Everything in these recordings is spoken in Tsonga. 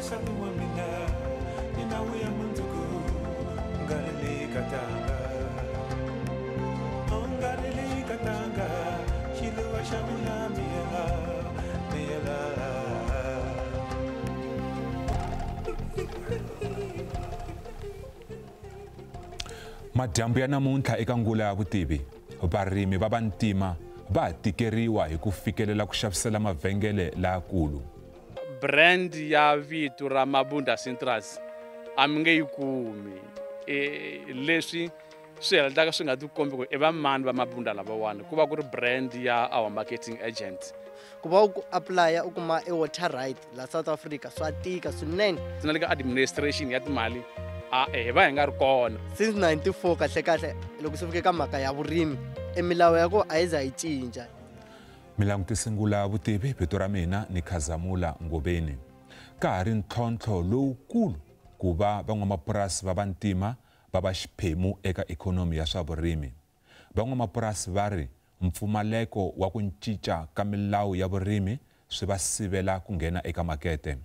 Nsati wa mina ni na vuya mundzuku nga ri katanga nga ri katanga xiluva xa mina miyela miyela. Madyambu ya namuntlha eka ngula ya vutivi, varimi va vantima va tikeriwa hi ku fikelela ku xavisela mavhengele lakulu. Brand ya vito ra Mabunda Citrus a mi nge yi kumi. Leswi swi heletaka swi nga tikombi ku i va mani va Mabunda lavawani, ku va ku ri brand ya our marketing agent. Ku va u apply u kuma e water right la South Africa swa tika swinene. Na le ka administration ya timali a hi va hi nga ri kona. Since 94 kahle kahle loko swi fike ka mhaka ya vurimi e milawu ya ko a yi za yi cinca. Mi langutise ngula ya vutivi, vito ra mina ni Khazamula Ngobeni. Ka ha ri ntlhontlho lowukulu ku va van'wamapurasi va vantima va va xiphemu eka ikhonomi ya swa vurimi. Van'wamapurasi va ri mpfumaleko wa ku cinca ka milawu ya vurimi swi va sivela ku nghena eka makete.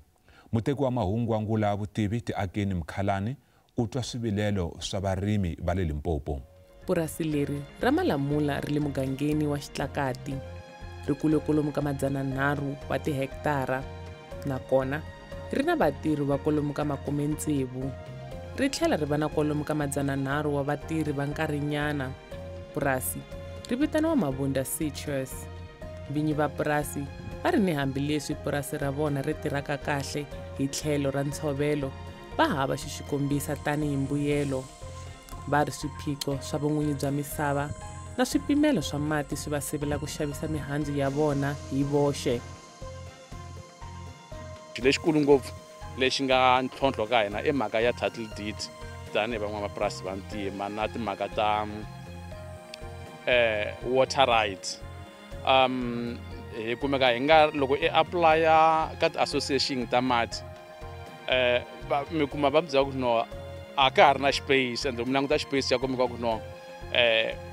Muteki wa mahungu wa ngula ya vutivi Tiakeni Mkhalani u twa swivilelo swa varimi va le Limpopo. Purasi leri ra Malamula ri le mugangeni wa Xitlakati, ri kule kwalomu ka 300 wa tihektara, nakona ri na vatirhi va kwalomu ka 60. Ri tlhela ri va na kwalomu ka 300 wa vatirhi va nkarhinyana. Purasi ri vitaniwa Mabunda Citrus. Vinyi va purasi va ri ni hambileswi purasi ra vona ri tirhaka kahle hi tlhelo ra ntshovelo, va hava xo xi kombisa tanihi mbuyelo. Va ri swiphiqo swa vun'winyi bya misava na swipimelo swa mati swi va sivela ku xavisa mihandzu ya vona hi voxe. Xilo lexikulu ngopfu lexi nga ntlhontlho ka hina i mhaka ya title deed tanihi van'wamapurasi va ntima na timhaka ta water right. Hi kumeka hi nga loko i apply-a ka ti-association ta mati, mi kuma va mi byela ku no a ka ha ri na space, and mi languta space ya kumeka ku no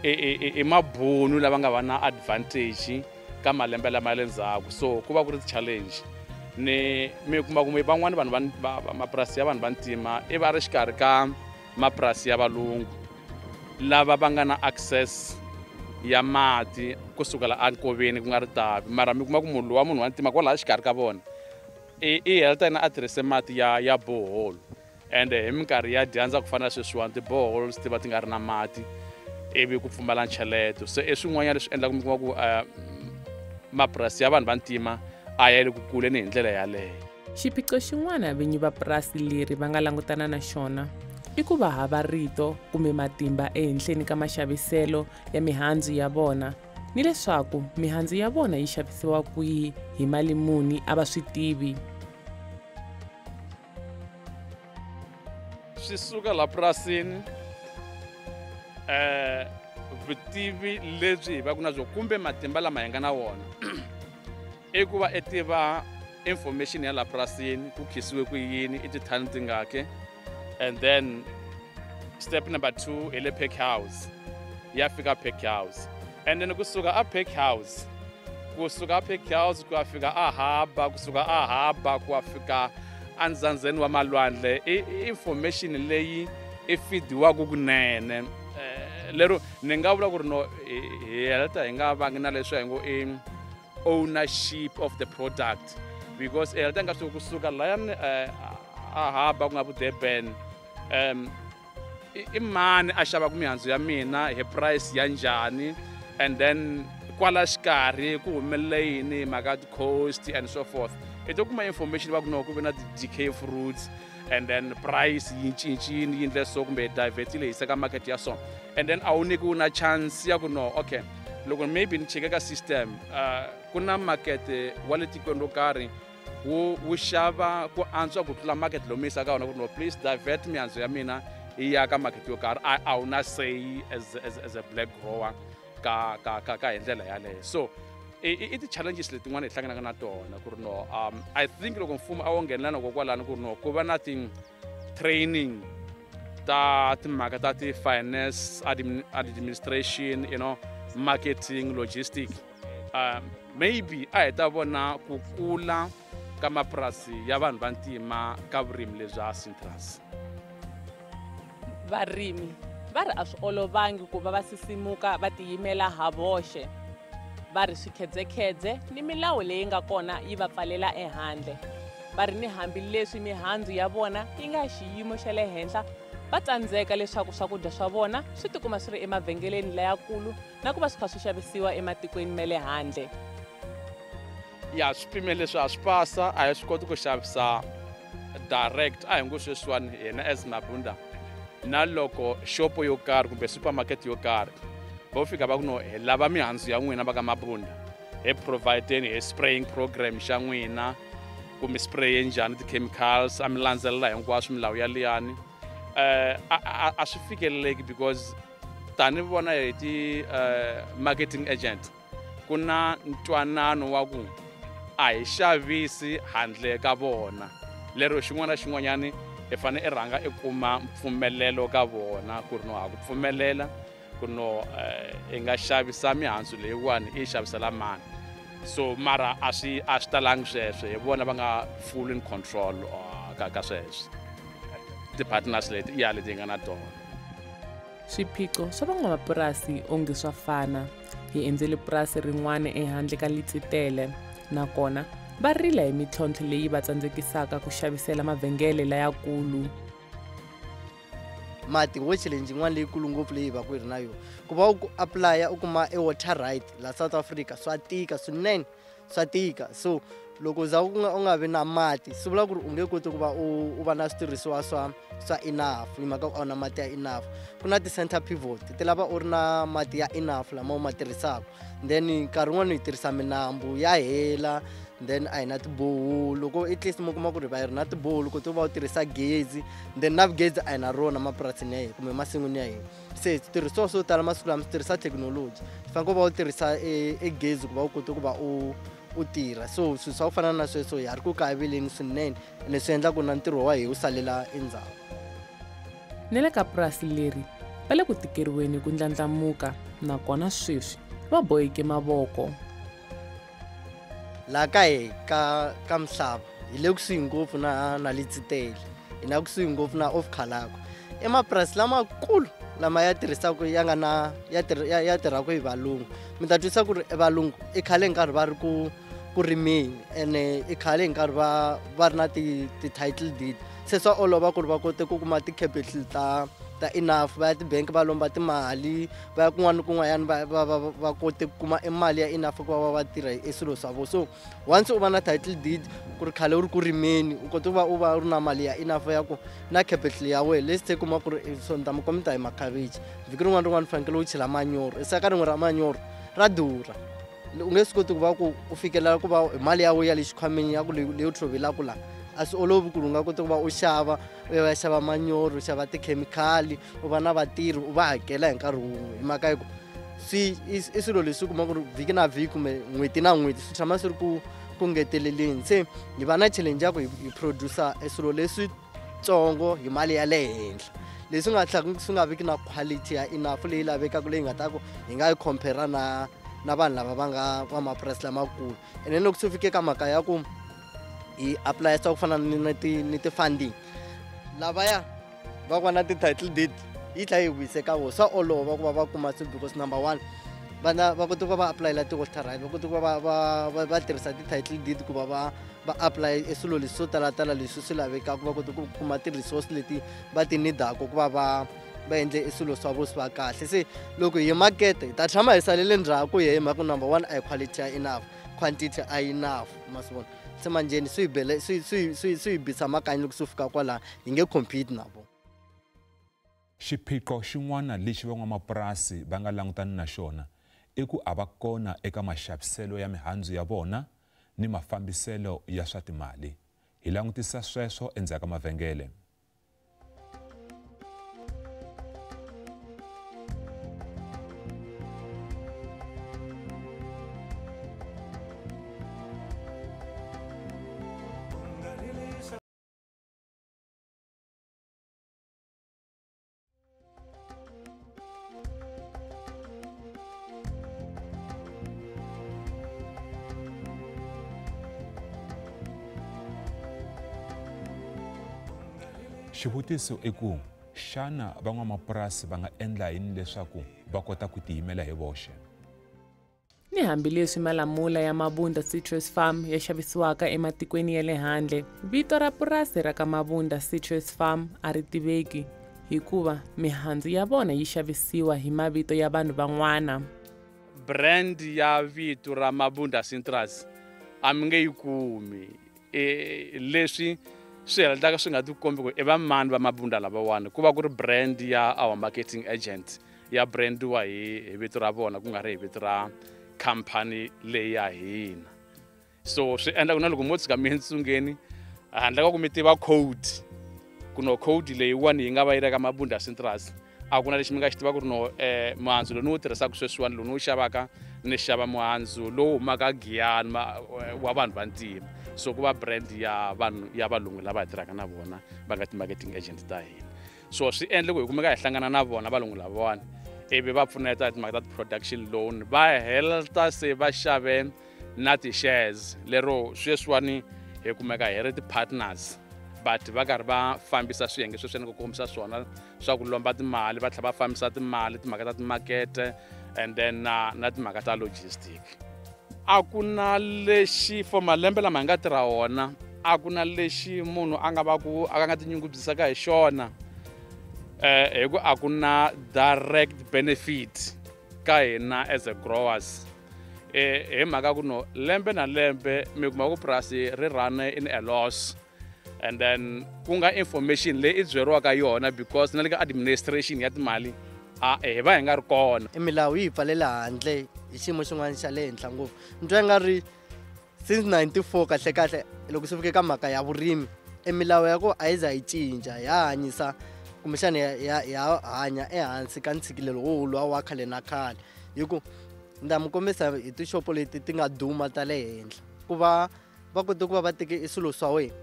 i mabunu lava nga va na advantage ka malembe lama ya le ndzhaku. So ku va ku ri challenge. Ni mi kuma ku van'wani vanhu va mapurasi ya vanhu va ntima i va ri xikarhi ka mapurasi ya valungu lava va nga na access ya mati kusukela enkoveni ku nga ri tavi, mara mi kuma ku munhu lowa munhu wa ntima kwalaha xikarhi ka vona i heleta yena a tirhise mati ya borehole, and hi minkarhi ya dyandza ku fana na sweswiwani ti-boreholes ti va ti nga ri na mati ivi ku pfumala ncheleto. Se i swin'wanyana leswi endlaka mi kuma ku mapurasi ya vanhu va ntima a ya le ku kuleni hi ndlela yaleyo. Xiphiqo xin'wana vinyi va purasi leri va nga langutana na xona i ku va hava rito kumbe matimba ehenhleni ka maxaviselo ya mihandzu ya vona, ni leswaku mihandzu ya vona yi xavisiwa kwihi hi mali muni a va swi tivi. Swi suka la purasini, vutivi lebyi hi va ku na byo kumbe matimba lama hi nga na wona i ku va i tiva information ya la purasini, ku khisiwe ku yini, i tithani tingaki. And then step number 2 hi le pack house, ya fika pack house, and then kusuka a pack house, kusuka a pack house ku ya fika a haba, kusuka a haba ku ya fika andzandzeni wa malwandle, i information leyi i fidiwaka kunene. Lero ni nga vula ku ri no hi heleta hi nga vangi na leswi hi ngo i ownership of the product, because hi heleta nga swi kusuka layani a haba ku nga vu Durban, i mani a xavaka mihandzu ya mina hi price ya njhani, and then kwala xikarhi ku humelele yini hi mhaka ti-cost and so forth. I to kuma information va ku no ku ve na ti-decay fruits, and then price yi cincile yi endle so kumbe divertile yi yisa ka market ya so, and then a wu nyikiwi na chance ya ku no okay loko maybe ni cheke ka system, ku na market wa le tikweni ro karhi wu xava ku antswa ku tlula market lomu yisa ka wona, ku no please divert mihandzu ya mina yi ya ka market yo karhi. A wu na say as a black grower ka ka ka ka hi ndlela yaleyo. So i ti-challenges letin'wana hi hlanganaka na tona ku ri no I think loko mfumo a wo nghenelela na kokwalano ku ri no ku va na ti-training ta timhaka ta ti-finance administration, you know, marketing, logistic, maybe a hi ta vona ku kula ka mapurasi ya vanhu vantima ka vurimi lebya citrus. Varimi va ri a swi olovangi ku va va sisimuka va tiyimela ha voxe. Va ri swikhedzekhedze ni milawu leyi nga kona yi va pfalela ehandle. Va ri ni hambileswi mihandzu ya vona yi nga xiyimo xa le henhla, va tsandzeka leswaku swakudya swa vona swi tikuma swi ri emavhengeleni layakulu na ku va swi kha swi xavisiwa ematikweni ma le handle. Ya swipimelo leswi a swi pasa, a hi swi koti ku xavisa direct. A hi ngo sweswiwani hina as Mabunda na loko xopo yo karhi kumbe supermarket yo karhi vo fika va ku no hi lava mihandzu ya n'wina va ka Mabunda, hi provideni hi spraying program xa n'wina, kumbe spray njhani ti-chemicals, a mi landzelela hinkwaswo milawu ya liyani. A swi fikeleleki because tani vona hi ti marketing agent ku na ntwanano wa ku a hi xavisi handle ka vona, lero xin'wana na xin'wanyani hi fanele i rhanga i kuma mpfumelelo ka vona ku ri no ha ku pfumelela ku no i nga xavisa mihandzu leyiwani i yi xavisela mani. So mara a swi talangi sweswo, hi vona va nga full in control ka sweswo ti-partners leti ya leti hi nga na tona. Swiphiqo swa van'wamapurasi onge swa fana. Hi endzele purasi rin'wana ehandle ka Letsitele, nakona va rila hi mintlhontlho leyi va tsandzekisaka ku xavisela mavhengele layakulu. Mati wo challenge yin'wana leyikulu ngopfu leyi va ku yi ri na yona, ku va u apply-a u kuma e water right la South Africa swa tika swinene, swa tika. So loko za u nga vi na mati swi vula ku ri u nge koti ku va u va na switirhisiwa swa enough, hi mhaka ku a wu na mati ya enough. Ku na ti-center pivot ti lava u ri na mati ya enough lama u ma tirhisaka, then nkarhi wun'wani hi tirhisa minambu ya hela, then a hi na tiboholo. Loko at least mi kuma ku ri va yi ri na tiboholo, kota ku va u tirhisa gezi, then na gezi a hi na rona mapurasini ya hina kumbe masin'wini ya hina. Se switirhisiwa swo tala masiku lama swi tirhisa thekinoloji, swi fanele ku va u tirhisa e gezi ku va u kota ku va u tirha. So swilo swa ku fana na sweswo ha ri ku kayiveleni swinene, ene swi endla ku na ntirho wa hina wu salela endzhaku. Ni le ka purasi leri va le ku tikeriweni ku ndlandlamuka, nakona sweswi va boheke mavoko. Laha ka hi ka misava hi le kusuhi ngopfu na Letsitele, hi na kusuhi ngopfu na Off Khalakwa. I mapurasi lamakulu lama ya tirhisaka ya nga na ya tirhaka hi valungu. Mi ta twisisa ku ri valungu i khale hi nkarhi va ri ku rimeni, ene i khale hi nkarhi va ri na ti-title deed. Se swa olova ku ri va kote ku kuma ti-capital ta enough, va ya tibangi va lomba timali, va ya kun'wana na kun'wanyana va kote ku kuma e mali ya enough ku va tirha e swilo swa vona. So once u va na title deed ku ri khale u ri ku rimeni, u kota ku va u va u ri na mali ya enough ya ku na capital ya wena. Let's say kuma ku ri so ni ta mi kombeta hi makhavichi, vhiki rin'wana na rin'wana u fanekele u chela manyoro, saka rin'we ra manyoro ra durha, u nge swi koti ku va ku u fikelela ku va hi mali ya wena ya le xikhwameni ya ku leyi u tshovelaka laha. A swi olovi ku ri u nga kota ku va u xava, u ya xava manyoro, u xava tikhemikhali, u va na vatirhi u va hakela hi nkarhi wun'we, hi mhaka ya ku swi i swilo leswi u kumaka ku ri vhiki na vhiki kumbe n'hweti na n'hweti swi tshama swi ri ku ngeteleleni. Se hi va na challenge ya ku hi producer e swilo leswitsongo hi mali ya le henhla, leswi nga tlhaka swi nga viki na quality ya enough leyi lavekaka, leyi nga ta ku hi nga yi compare na vanhu lava va nga va mapurasi lamakulu. Ene loko swi fike ka mhaka ya ku hi apply swa ku fana ni ti-funding, lavaya va ku va na ti-title deed yi tlhela yi vuyise ka vona. Swa olova ku va va kuma swilo because number one vana va kota ku va va apulayela ti-water right, va kota ku va va tirhisa ti-title deed ku va va apply e swilo leswi swo talatala leswi swi lavekaka, va kota ku kuma ti-resource leti va ti need-aka ku va va endle e swilo swa vona swi va kahle. Se loko hi makete hi ta tshama hi salele ndzhaku hi mhaka number one a hi quality ya enough, quantity a yi enough, ma swi vona. Se manjheni swi hi bele swi hi bisa makanyi loko swi fika kwalaho, hi nge compete na vona. Xiphiqo xin'wana lexi van'wamapurasi va nga langutani na xona i ku a va kona eka maxaviselo ya mihandzu ya vona ni mafambiselo ya swa timali. Hi langutisa sweswo endzhaku ka mavhengele. Xivutiso i ku, xana van'wamapurasi va nga endla yini leswaku va kota ku tiyimela hi voxe? Ni hambileswi malamula ya Mabunda Citrus Farm ya xavisiwaka ematikweni ya le handle, vito ra purasi ra ka Mabunda Citrus Farm a ri tiveki hikuva mihandzu ya vona yi xavisiwa hi mavito ya vanhu van'wana. Brand ya vito ra Mabunda Citrus a mi nge yi kumi. Leswi swi heletaka swi nga tikombi ku i va mani va Mabunda lavawani, ku va ku ri brand ya our marketing agent ya brandiwa hi vito ra vona ku nga ri hi vito ra khampani leyi ya hina. So swi endla ku na loko mo tshika mi entsungeni handle ka ku mi tiva code, ku no code leyiwani yi nga va yi ri ka Mabunda Citrus, a ku na lexi mi nga xi tiva ku ri no muhandzu lowu ni wu tirhisaka sweswiwani, lowu ni wu xavaka, ni xava muhandzu lowu humaka Giyani wa vanhu va ntima. So ku va brand ya vanhu ya valungu lava hi tirhaka na vona va nga ti-marketing agent ta hina. So swi endle ku hi kumeka hi hlangana na vona valungu lavawani, ivi va pfuneta hi timhaka ta ti-production loan, va heleta se va xave na ti-shares lero sweswiwani hi kumeka hi ri ti-partners, but va karhi va fambisa swiyenge sweswi ni ku kombisa swona swa ku lomba timali, va tlhela va fambisa timali, timhaka ta timakete and then na timhaka ta logistic. A ku na lexi for malembe lama hi nga tirha wona, a ku na lexi munhu a nga va ku a nga tinyungubyisaka hi xona, hi ku a ku na direct benefit ka hina as a growers. Hi mhaka ku no lembe na lembe mi kuma ku purasi ri run in a loss, and then ku nga information leyi i byeriwaka yona because na le ka administration ya timali a hi va hi nga ri kona. Milawu yi hi pfalela handle hi xiyimo xin'wana xa le henhla ngopfu. Ni twa nga ri since 94 kahle kahle loko swi fike ka mhaka ya vurimi, milawu ya ko a yi za yi cinca, ya hanyisa kumbexana ya hanya ehansi ka ntshikelelo wo lwa wa khale na khale. Hi ku ni ta mi kombisa hi tixopo leti ti nga duma ta le henhla, ku va va kote ku va va teke i swilo swa wena,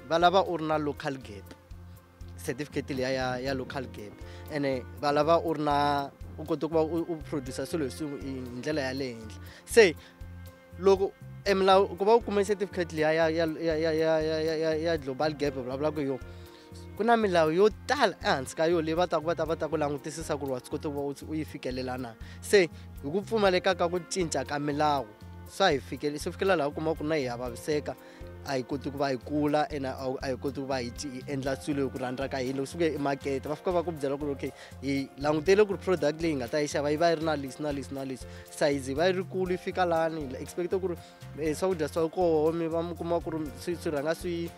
va lava u ri na local gap certificate liya ya local gap, ene va lava u ri na u kota ku va u producer swilo hi ndlela ya le henhla. Se loko milawu ku va u kume certificate liya ya global gap vulavulaka hi yona, ku na milawu yo tala ehansi ka yona leyi va taku va ta va ta ku langutisisa ku ri wa swi kota ku va u yi fikelela na. Se hi ku pfumaleka ka ku cinca ka milawu swa hi fikela, swi fikela laha u kuma ku na hi ya vaviseka, a hi koti ku va hi kula ene a hi koti ku va hi endla swilo hi ku rhandza ka hina. Loko swi fike emakete va fika va ku byela ku ri okay, hi langutele ku ri product leyi hi nga ta yi xava yi va yi ri na leswi na leswi na leswi, size yi va yi ri kulu yi fika lani, hi expect ku ri swakudya swa koho mi va mi kuma ku ri swi rhanga swi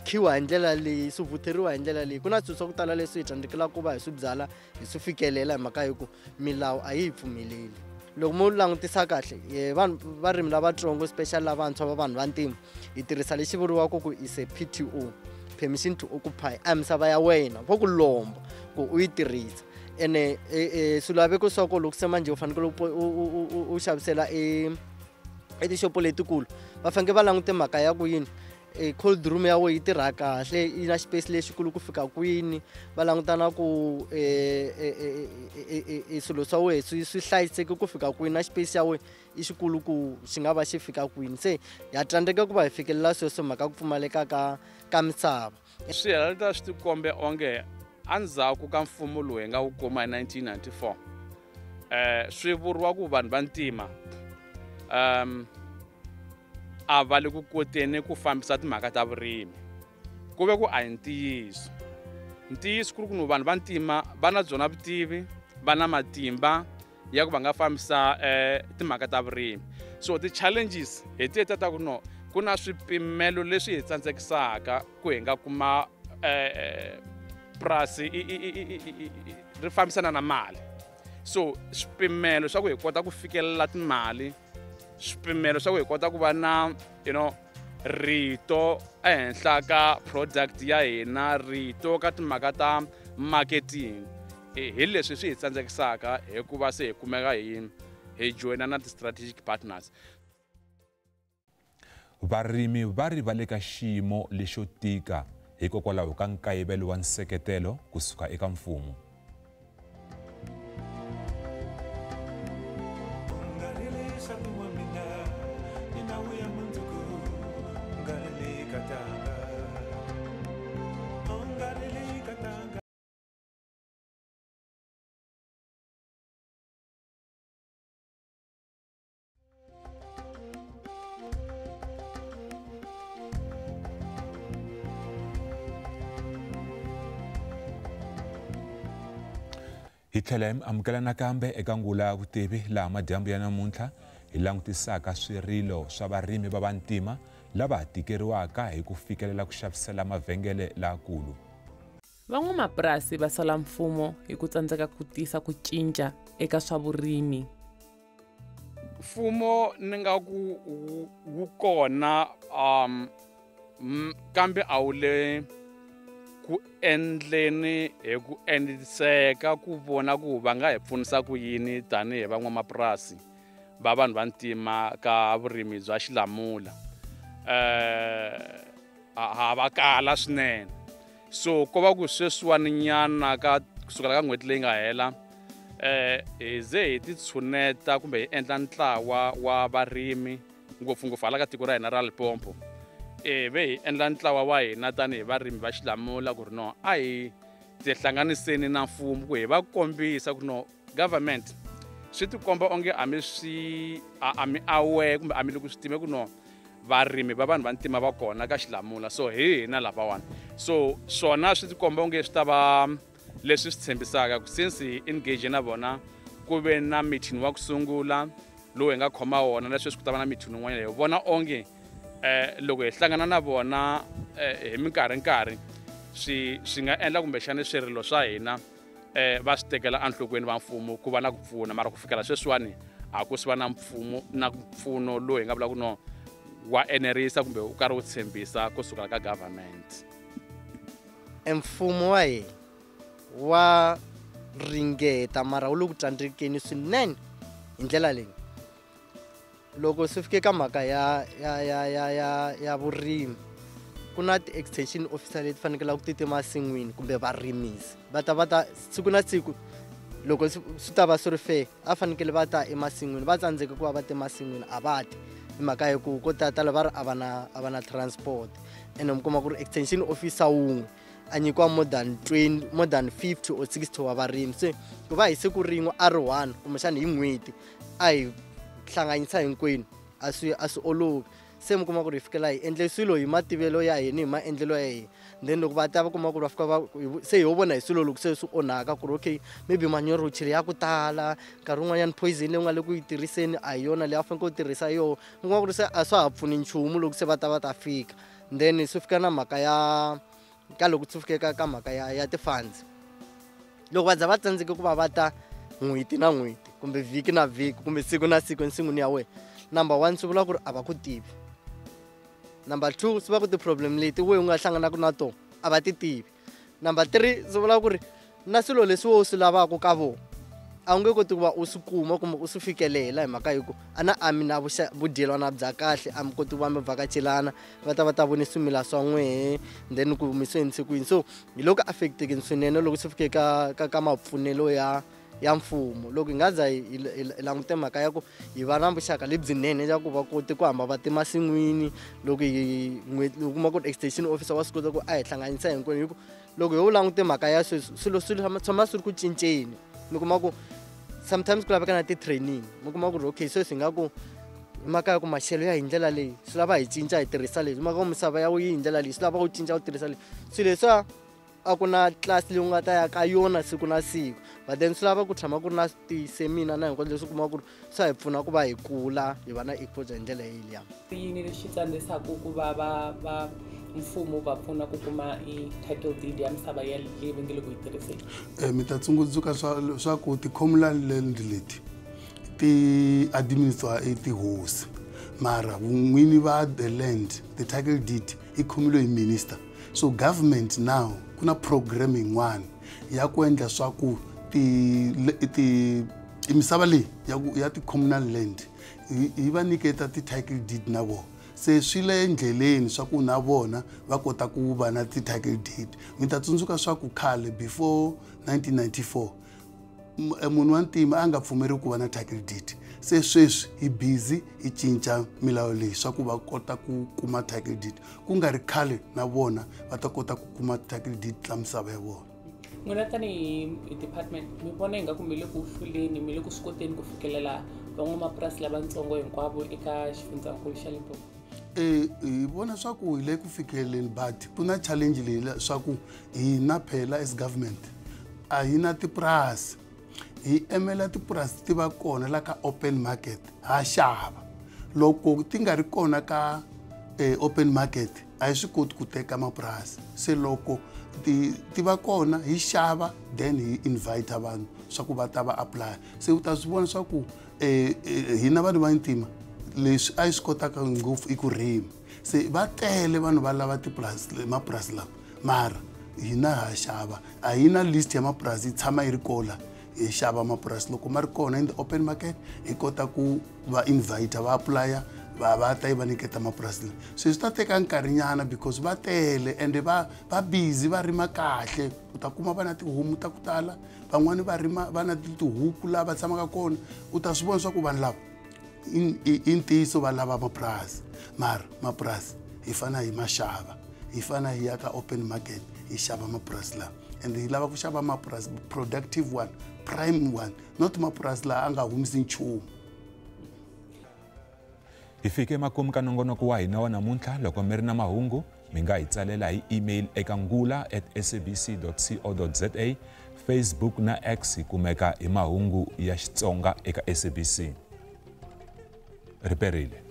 khiwa hi ndlela leyi, swi vutheriwa hi ndlela leyi. Ku na swilo swa ku tala leswi hi tsandzekelaku ku va hi swi byala hi swi fikelela hi mhaka hi ku milawu a yi hi pfumeleli. Loko mo langutisa kahle, vanhu varimi lavatsongo special lavantshwa va vanhu va ntima, hi tirhisa lexi vuriwaka ku is a PTO, permission to occupy, a misava ya wena vo ku lomba ku u yi tirhisa. Ene swilaveko swa ko loko se manjhe u fanekele u xavisela etixopo letikulu, va fanekele va langute mhaka ya ku yini, cold room ya wena yi tirha kahle, yi na xipesi lexikulu ku fika kwini, va languta na ku swilo swa wena swi hlayiseke ku fika kwini, na xipesi xa wena i xikulu ku xi nga va xi fika kwini. Se ha tsandzeka ku va hi fikelela sweswo mhaka ku pfumaleka ka misava. Swi heleta swi tikombe onge endzhaku ka mfumo lowu hi nga wu kuma hi 1994, swi vuriwa ku vanhu va ntima a va le ku koteni ku fambisa timhaka ta vurimi. Ku ve ku a hi ntiyiso. Ntiyiso ku ri ku no vanhu va ntima va na byona vutivi, va na matimba ya ku va nga fambisa timhaka ta vurimi. So ti-challenges hi ti ta ku no ku na swipimelo leswi hi tsandzekisaka ku hi nga kuma purasi ri fambisana na mali. So swipimelo swa ku hi kota ku fikelela timali, swipimelo swa ku hi kota ku va na rito ehenhla ka product ya hina, rito ka timhaka ta marketing, hi leswi swi hi tsandzekisaka hikuva se hi kumeka hi joyina na ti-strategic partners. Varimi va ri va le ka xiyimo lexo tika hikokwalaho ka nkayivelo wa nseketelo kusuka eka mfumo. Hi tlhela hi mi amukela nakambe eka ngula ya vutivi laha madyambu ya namuntlha hi langutisaka swirilo swa varimi va vantima lava tikeriwaka hi ku fikelela ku xavisela mavhengele lakulu. Van'wamapurasi va sola mfumo hi ku tsandzeka ku tisa ku cinca eka swa vurimi. Mfumo ni nga ku wu kona kambe a wu le ku endleni hi ku entiseka ku vona ku va nga hi pfunisa ku yini tanihi van'wamapurasi va vanhu va ntima ka vurimi bya xilamula. Ha va kala swinene, so ko va ku sweswiwani nyana ka kusukela ka n'hweti leyi nga hela hi ze hi ti tshuneta kumbe hi endla ntlawa wa varimi ngopfungopfu hala ka tiko ra hina ra Limpopo. Ve hi endla ntlawa wa hina tanihi varimi va xilamula ku ri no a hi tihlanganiseni na mfumo ku hi va kombisa ku no government swi tikomba onge a mi swi a mi aware kumbe a mi le ku swi tive ku no varimi va vanhu va ntima va kona ka xilamula, so hi hina lavawani. So swona swi tikomba onge swi ta va leswi swi tshembisaka since hi engage na vona ku ve na meeting wa ku sungula lowu hi nga khoma wona na sweswi ku ta va na meeting wun'wanyana hi vona onge loko hi hlangana na vona hi minkarhi swi nga endla kumbexana swirilo swa hina va swi tekela enhlokweni va mfumo ku va na ku pfuna, mara ku fikela sweswiwani a ku swi va na mpfumo na mpfuno lowu hi nga vulaka ku no wa enerisa kumbe wu karhi wu tshembisa kusukela ka government. Mfumo wa hina wa ringeta mara wu le ku tsandzekeni swinene hi ndlela leyi. Loko swi fike ka mhaka ya ya ya ya ya ya vurimi, ku na ti-extension officer leti fanekelaka ku ti ta emasin'wini kumbe varimisi va ta siku na siku. Loko swi ta va swi ri fair, a fanekele va ta emasin'wini, va tsandzeka ku va va ta emasin'wini a va ti hi mhaka ya ku ko tala va ri a va na transport. Ene mi kuma ku ri extension officer wun'we a nyikiwa more than 20, more than 50 or 60 wa varimi, se ku va hi siku rin'we a ri one kumbexana hi n'hweti a hi hlanganisa hinkwenu a swi olovi. Se mi kuma ku ri hi fikela hi endle swilo hi mativelo ya hina, hi maendlelo ya hina, then loko va ta va kuma ku ri va fika va se hi ho vona hi swilo loko se swi onhaka ku ri okay maybe manyoro u chele ya ku tala, nkarhi wun'wanyana poison leyi u nga le ku yi tirhiseni a hi yona leyi a fanekele u tirhisa yona. Mi kuma ku ri se a swa ha pfuni nchumu loko se va ta va ta fika. Then swi fika na mhaka ya ka loko swi fike ka mhaka ya ti-funds, loko va za va tsandzeke ku va va ta n'hweti na n'hweti kumbe vhiki na vhiki kumbe siku na siku ensin'wini ya wena, number one swi vula ku ri a va ku tivi, number two swi va ku ti-problem leti wehe u nga hlanganaka na tona a va ti tivi, number three swi vula ku ri na swilo leswi wo swi lavaka ka vona a wu nge koti ku va u swi kuma kumbe u swi fikelela hi mhaka hi ku a na a mi na vudyelwana bya kahle, a mi koti ku va mi vhakacelana va ta va ta vone swimila swa n'wehe then ku mi swi endlise ku yini. So hi loko affect-ekini swinene loko swi fike ka mapfunelo ya mfumo. Loko hi nga za hi langute mhaka ya ku hi va na vuxaka lebyinene ya ku va koti ku hamba va ta emasin'wini, loko hi u kuma ku extension officer wa swi kota ku a hi hlanganisa hinkwenu, hi ku loko ho langute mhaka ya sweswi swilo swi tshama swi ri ku cinceni. Mi kuma ku sometimes ku laveka na ti-training, mi kuma ku ri okay sweswi hi nga ku hi mhaka ya ku maxelo ya hi ndlela leyi swi lava hi cinca hi tirhisa leswi, hi mhaka ku misava ya yi hi ndlela leyi swi lava u cinca u tirhisa leswi. Swilo leswiya a ku na class leyi u nga ta ya ka yona siku na siku, but then swi lava ku tshama ku ri na ti-seminar na hinkwaswo leswi u kumaka ku ri swa hi pfuna ku va hi kula hi va na exposure hi ndlela yeliya. Yini lexi tsandzisaka ku va va mfumo va pfuna ku kuma i title deed ya misava ya leyi va nge le ku yi tirhiseni? Mi ta tsundzuka swa ku ti-communal land leti ti administer i tihosi, mara vun'wini va the land, the title deed i khomiwe hi minister. So government now ku na program yin'wana ya ku endla swa ku ti misava leyi ya ti-communal land yi va nyiketa ti-title deed na vona. Se swi le endleleni swa ku na vona va kota ku va na ti-title deed. Mi ta tsundzuka swa ku khale before 1994 munhu wa ntima a nga pfumeriwi ku va na title deed. Se sweswi hi busy hi cinca milawu leyi swa ku va kota ku kuma title deed, ku nga ri khale na vona va ta kota ku kuma title deed ta misava ya vona. N'wina tanihi hi department mi vona ingaku mi le ku hluleni, mi le ku swi koteni ku fikelela van'wamapurasi lavatsongo hinkwavo eka xifundzankulu xa Limpopo? Hi vona swa ku hi le ku fikeleleni, but ku na challenge leyi swa ku hina phela as government a hi na tipurasi. Hi emela tipurasi ti va kona la ka open market ha xava. Loko ti nga ri kona ka open market a hi swi koti ku teka mapurasi. Se loko ti va kona hi xava, then hi invite vanhu swa ku va ta va apply. Se u ta swi vona swa ku hina vanhu va ntima leswi a hi swi kotaka ngopfu i ku rima. Se va tele vanhu va lava tipurasi mapurasi lama, mara hina ha xava. A hi na list ya mapurasi yi tshama yi ri kola. Hi xava mapurasi loko ma ri kona in the open market, hi kota ku va invite va apply-a va ta yi va nyiketa mapurasi lama. Se swi ta teka nkarhinyana because va tele ende va busy va rima kahle. U ta kuma va na tihomu ta ku tala, van'wani va rima va na tihuku laha va tshamaka kona. U ta swi vona swa ku vanhu lava i ntiyiso va lava mapurasi, mara mapurasi hi fanele hi ma xava, hi fanele hi ya ka open market hi xava mapurasi lawa. And hi lava ku xava mapurasi productive one, prime one, not mapurasi laha a nga humesi nchumu. Hi fike emakumu ka nongonoko wa hina wa namuntlha. Loko mi ri na mahungu mi nga hi tsalela hi email eka ngula@sabc.co.za. Facebook na X hi kumeka hi mahungu ya Xitsonga eka SABC. Riperile.